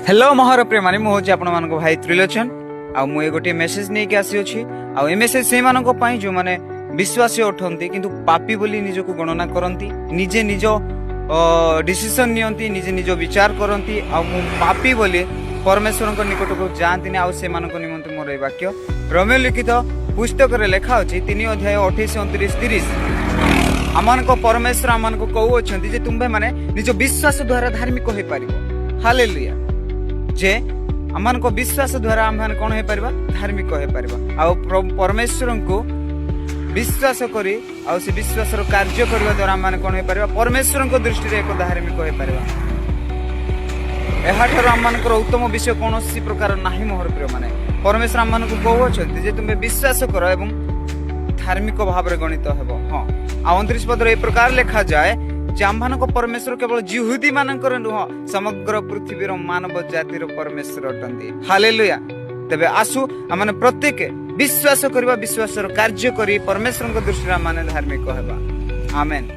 Hello ମୋର ପ୍ରିୟମାନେ, ମୁଁ ହେଉଛି ଆପଣମାନଙ୍କ ଭାଇ ତ୍ରିଲୋଚନ ଆଉ ମୁଁ ଏ ଗୋଟିଏ ମେସେଜ ନେଇକି ଆସିଅଛି। ଆଉ ଏ ମେସେଜ ସେଇମାନଙ୍କ ପାଇଁ ଯେଉଁମାନେ ବିଶ୍ୱାସୀ ଅଟନ୍ତି, କିନ୍ତୁ ପାପୀ ବୋଲି ନିଜକୁ ଗଣନା କରନ୍ତି, ନିଜେ ନିଜ ଡିସିସନ ନିଅନ୍ତି, ନିଜେ ନିଜ ବିଚାର କରନ୍ତି ଆଉ ମୁଁ ପାପୀ ବୋଲି ପରମେଶ୍ୱରଙ୍କ ନିକଟକୁ ଯାଆନ୍ତିନି। ଆଉ ସେମାନଙ୍କ ନିମନ୍ତେ ମୋର ଏ ବାକ୍ୟ। ରୋମୀୟ ଲିଖିତ ପୁସ୍ତକରେ ଲେଖା ଅଛି, 3 ଅଧ୍ୟାୟ 28, 29, 30। ଆମମାନଙ୍କ ପରମେଶ୍ୱର ଆମମାନଙ୍କୁ କହୁଅଛନ୍ତି ଯେ ତୁମ୍ଭେମାନେ ନିଜ ବିଶ୍ୱାସ ଦ୍ୱାରା ଧାର୍ମିକ ହୋଇପାରିବ। ହାଲେଲୁୟା! ଯେ ଆମମାନଙ୍କ ବିଶ୍ୱାସ ଦ୍ୱାରା ଆମେମାନେ କ'ଣ ହେଇପାରିବା? ଧାର୍ମିକ ହେଇପାରିବା। ଆଉ ପରମେଶ୍ୱରଙ୍କୁ ବିଶ୍ୱାସ କରି ଆଉ ସେ ବିଶ୍ୱାସର କାର୍ଯ୍ୟ କରିବା ଦ୍ୱାରା ଆମମାନେ କ'ଣ ହେଇପାରିବା? ପରମେଶ୍ୱରଙ୍କ ଦୃଷ୍ଟିରେ ଏକ ଧାର୍ମିକ ହେଇପାରିବା। ଏହାଠାରୁ ଆମମାନଙ୍କର ଉତ୍ତମ ବିଷୟ କୌଣସି ପ୍ରକାର ନାହିଁ। ମୋହର ପ୍ରିୟମାନେ, ପରମେଶ୍ୱର ଆମମାନଙ୍କୁ କହୁଅଛନ୍ତି ଯେ ତୁମେ ବିଶ୍ୱାସ କର ଏବଂ ଧାର୍ମିକ ଭାବରେ ଗଣିତ ହେବ। ହଁ, ଆଉ 29 ପଦରେ ଏ ପ୍ରକାର ଲେଖାଯାଏ ଯେ ଆମମାନଙ୍କ ପରମେଶ୍ୱର କେବଳ ଯିହୁଦୀ ମାନଙ୍କର ନୁହଁ, ସମଗ୍ର ପୃଥିବୀର ମାନବ ଜାତିର ପରମେଶ୍ୱର ଅଟନ୍ତି। ହାଲେଲୁୟା! ତେବେ ଆସୁ, ଆମମାନେ ପ୍ରତ୍ୟେକ ବିଶ୍ୱାସ କରିବା, ବିଶ୍ୱାସର କାର୍ଯ୍ୟ କରି ପରମେଶ୍ୱରଙ୍କ ଦୃଷ୍ଟିରେ ଆମମାନେ ଧାର୍ମିକ ହେବା। ଆମେନ୍।